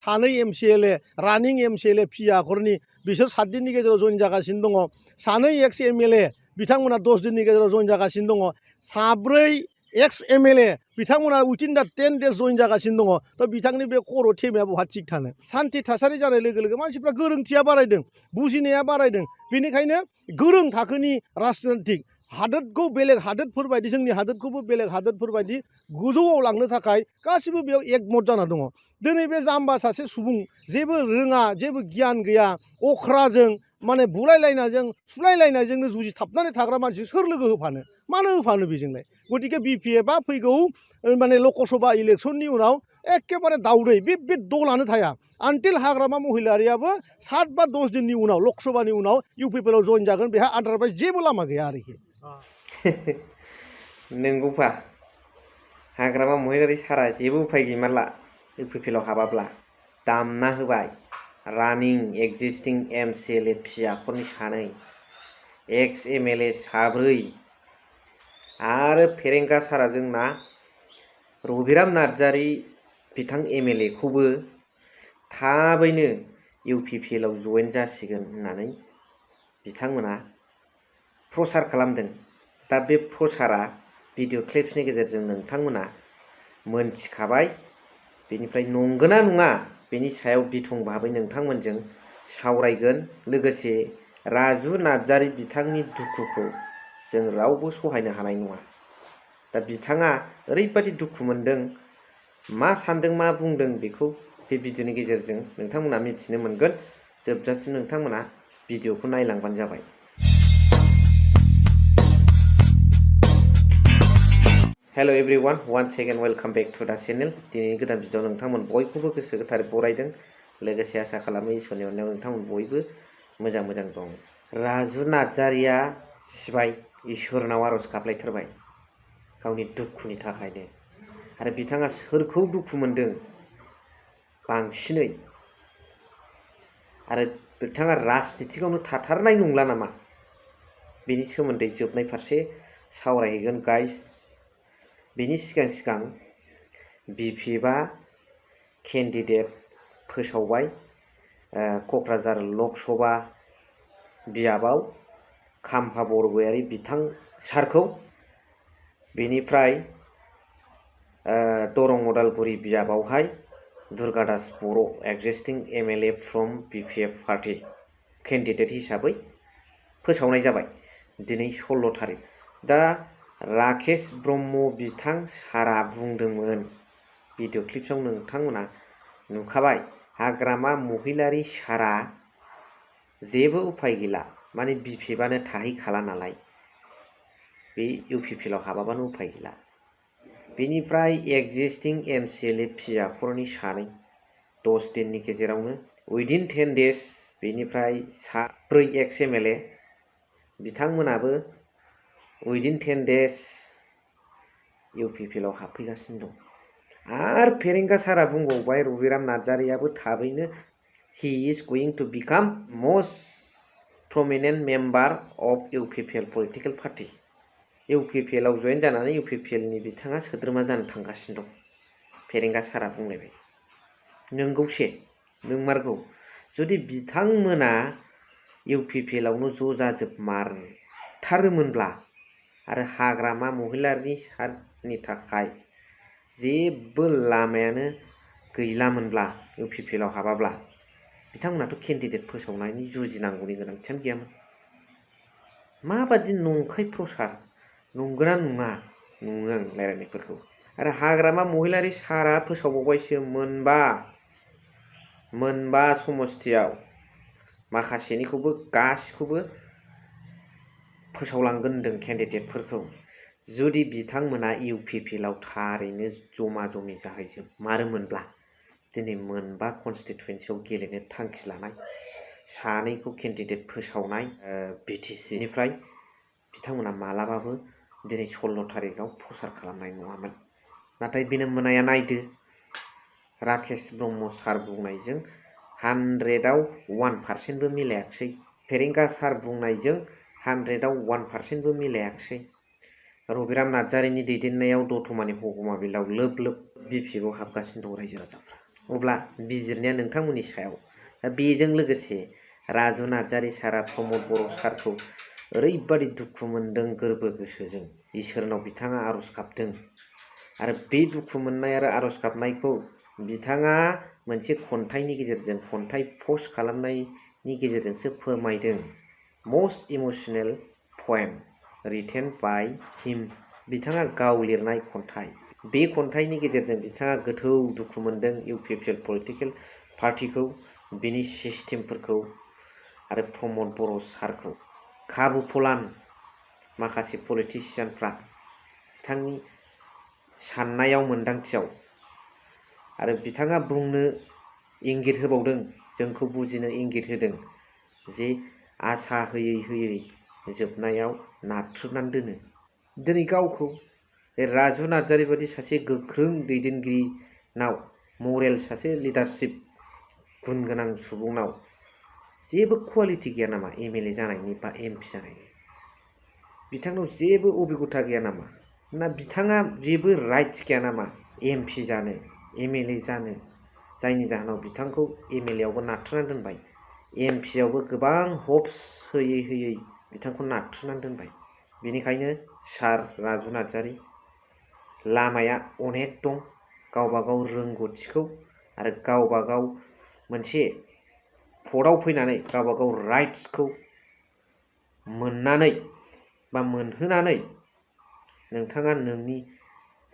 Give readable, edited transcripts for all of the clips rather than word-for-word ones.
सानै MCLA रानिं MCLA P आखरनि बिसोर 7 दिननि गेजेराव जइन जागासिनो दङ सानै एक्स MLA बिथांमोना 10 दिननि गेजेराव जइन जागासिनो दङ साब्रै एक्स MLA बिथांमोना उइथिन दा 10 डेज जइन जागासिनो दङ थ' बिथांनि बे खर' थेमाया बहा थिग थानो सान्थि थासारि जानाय लोगो लोगो मानसिफ्रा गोरोंथिया बारायदों बुजिनाया बारायदों बेनिखायनो गोरों थाखोनि राजनितिक हादोरखौ बेलेग हादोरफोर बायदि जोंनि हादोरखौबो बेलेग हादोरफोर बायदि गोजौआव लांनो थाखाय गासिबो बेयाव एकमत जाना दङ दिनै बे जाम्बा सासे सुबुं जेबो रोङा जेबो गियान गैया अख्राजों माने बुलायलायनायजों सुलायलायनायजोंनो जुजिथाबनानै थाग्रा मानसि सोर लोगो होफानो मानो होफानो बेजोंलाय गतिके BPFआ फैगौ माने लकसभा इलेक्सननि उनाव एखेबारे दावदै बे दलानो थाया आनटिल हाग्रामा महिलारियाबो 7 बा 10 दिननि उनाव लकसभानि उनाव UPPLआव जइन जागोन बेहा आदारवाइज जेबो लामा गैया आरोखि नंगौफा हाग्रामा महिलारि सारा जेबो उफाय गैमारला UPPLआव हाबाब्ला दामना होबाय रानिं एक्जिस्टिं MCLA पि आखरनि सानै एक्स MLA साब्रै आरो फेरेंगा सारा जोंना रबिराम नार्जारी बिथां MLA खौबो थाबैनो UPPLआव जइन जासिगोन होननानै बिथांमोना प्रचार खालामदों दा बे प्रचारा भिडिअ क्लिप्सनि गेजेरजों नोंथांमोना मोनथिखाबाय बेनिफ्राय नंगौना नङा बेनि सायाव बिथं भाबै नोंथांमोनजों सावरायगोन लोगोसे राजु नार्जारी बिथांनि दुखुखौ जों रावबो सहायनो हानाय नङा दा बिथाङा ओरैबायदि दुखु मोनदों मा सानदों मा बुंदों बेखौ बे भिडिअनि गेजेरजों नोंथांमोना मिथिनो मोनगोन जोबजासिम नोंथांमोना भिडिअखौ नायलांबानो जाबाय hello everyone once again welcome back to the channel दिनैनि गोदान भिडिअ नोंथांमोन बयखौबो गोसो गोथारै बरायदों लोगोसे आसा खालामो इसोरनि अननायाव नोंथांमोन बयबो मोजां दं राजु नार्जारीया सिबाय इसोरनाव आरज गाबलायथारबाय गावनि दुखुनि थाखायनो आरो बिथाङा सोरखौ दुखु मोनदों बांसिनै आरो बिथाङा राजनितिकआवनो थाथारनाय नंला नामा बेनि सोमोन्दै जोबनाय फारसे सावरायहैगोन गाइस बेनि सिगां BPFआ केन्डिडेट फोसावबाय क'क्राझार लकसभा बियाबाव खाम्फा बरगयारी बिथां सारखौ बेनिफ्राय दरं उदालगुरि बियाबावहाय दुर्गादास बर' एक्जिस्टिं MLA from BPF party candidate हिसाबै फोसावनाय जाबाय दिनै 16 तारिख दा राकेश ब्रह्म बिथां सारा बुंदोंमोन भिडिअ क्लिप्सआव नोंथांमोना नुखाबाय हाग्रामा महिलारि सारा जेबो उफाय गैला माने BPFआनो थाहैखाला नालाय बे UPPLआव हाबाबानो उफाय गैला बेनिफ्राय एक्जिस्टिं MCLA पि आखरनि सानै 10 दिननि गेजेरावनो उइदिन 10 डेज बेनिफ्राय साब्रै एक्स MLA बिथांमोनाबो उइदिन 10 डेज UPPLआव हाबफैगासिनो दं आरो फेरेंगा सारा बुंबावबाय रबिराम नार्जारीयाबो थाबैनो he is going to become most prominent member of UPPL political party UPPLआव जइन जानानै UPPLनि बिथाङा सोद्रोमा जानो थांगासिनो दं फेरेंगा सारा बुंलायबाय नंगौसे नंमारगौ जुदि बिथांमोना UPPLआवनो ज' जाजोबमारथारोमोनब्ला आरो हाग्रामा महिलारिनि सारनि थाखाय जेबो लामायानो गैलामोनब्ला UPPLआव हाबाब्ला बिथांमोनाथ' केन्डिडेट फोसावनायनि जुजिनांगौनि गोनांथियानो गैयामोन माबादि नंखाय प्रचार नंगौना नङा नुङो आं रायलायनायफोरखौ आरो हाग्रामा महिलारि सारा फोसावबावबायसो मोनबा समस्थियाव माखासेनिखौबो गासिखौबो फोसावलांगोन होनदों केन्डिडेटफोरखौ जुदि बिथांमोना UPPLआव थारैनो जमा जमि जाहैजोबमारोमोनब्ला दिनै मोनबा कनस्टिटुयेन्सियाव गेलेनो थांखि लानाय सानैखौ केन्डिडेट फोसावनाय BTCनिफ्राय बिथांमोना मालाबाबो दिनै 16 तारिखआव प्रचार खालामनाय नङामोन नाथाय बिनोमोनाया नायदो राकेश ब्रह्म सार बुंनायजों 100आव 1% बो मिलायाखिसै फेरेंगा सार बुंनायजों 100आव 1% बो मिलायाखिसै रबिराम नार्जारीनि दैदेननायाव दतमानि हगमा बिलाव लोब BPFआव हाबगासिनो दं रायजो राजाफ्रा अब्ला बिजिरनाया नोंथांमोननि सायाव। दा बेजों लोगोसे राजु नार्जारि सारा प्रमद बर' सारखौ ओरैबादि दुखु मोनदों गोरबो गोसोजों इसोरनाव बिथाङा आर'ज गाबदों आरो बे दुखु मोननाय आरो आर'ज गाबनायखौ बिथाङा मोनसे खन्थाइनि गेजेरजों खन्थाइ पस्ट खालामनायनि गेजेरजोंसो फोरमायदों। Most emotional poem written by him, बिथाङा गाव लिरनाय खन्थाइ। बे खन्थाइनि गेजेरजों बिथाङा गोथौ दुखु मोनदों इउपिपिएल पलिटिकेल पार्टिखौ, बिनि सिस्टेमफोरखौ आरो प्रमद बर' सारखौ। खाबु फलान माखासे पलिटिसियानफ्रा बिथांनि साननायाव मोन्दांथियाव आरो बिथाङा बुंनो इंगित होबावदों, जोंखौ बुजिनो इंगित होदों जे आसा होयै होयै जोबनायाव नाथ्रोदनानै दोनो। दिनै गावखौ बे राजु नार्जारि बादि सासे गोख्रों दैदेनगिरिनाव, मरेल सासे लिडारशिप गुन गोनां सुबुंनाव जेबो कुवालिटि गैया नामा एमएलए जानायनि बा एमपि जानायनि? बिथांनाव जेबो अबिगथा गैया नामा? ना बिथाङा जेबो राइट्स गैया नामा एमपि जानो, एमएलए जानो? जायनि जाहोनाव बिथांखौ एमएलएआवबो नाथ्रोदनानै दोनबाय, एमपिआवबो गोबां हप्स होयै होयै बिथांखौ नाथ्रोदनानै दोनबाय। बेनिखायनो सार राजु नार्जारि, लामाया अनेक दं। गावबा गाव रोंगौथिखौ आरो गावबा गाव मोनसे पदआव फैनानै गावबा गाव राइट्सखौ मोननानै बा मोनहोनानै नोंथाङा नोंनि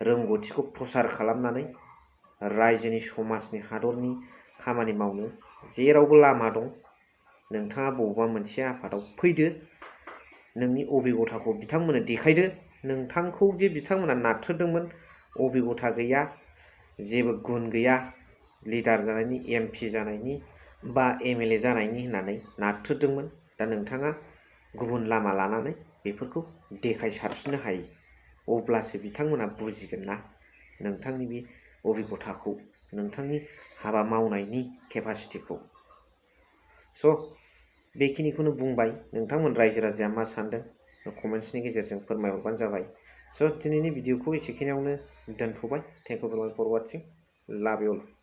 रोंगौथिखौ प्रसार खालामनानै रायजोनि, समाजनि, हादरनि खामानि मावनो जेरावबो लामा दं। नोंथाङा बबेबा मोनसे आफादाव फैदो, नोंनि अबिगथाखौ बिथांमोननो देखायदो। नोंथांखौ जे बिथांमोना नाथ्रोदोंमोन, अबिगथा गैया, जेबो गुन गैया, लिडार जानायनि, एमपि जानायनि बा एमएलए जानायनि होननानै नाथ्रोदोंमोन। दा नोंथाङा गुबुन लामा लानानै बेफोरखौ देखायसारफिननो हायो। अब्लासो बिथांमोना बुजिगोन ना नोंथांनि बे अबिगथाखौ, नोंथांनि हाबा मावनायनि केपासिटिखौ। स' बेखिनिखौनो बुंबाय। नोंथांमोन रायजो राजाया मा सानदों कमेन्ट्सनि गेजेरजों फोरमायहरबानो जाबाय। स' दिनैनि भिडिअखौ एसेखिनियावनो दोनथ'बाय। थेंक इउ भेरि माच फर वाचिं। लाभ इउ अल।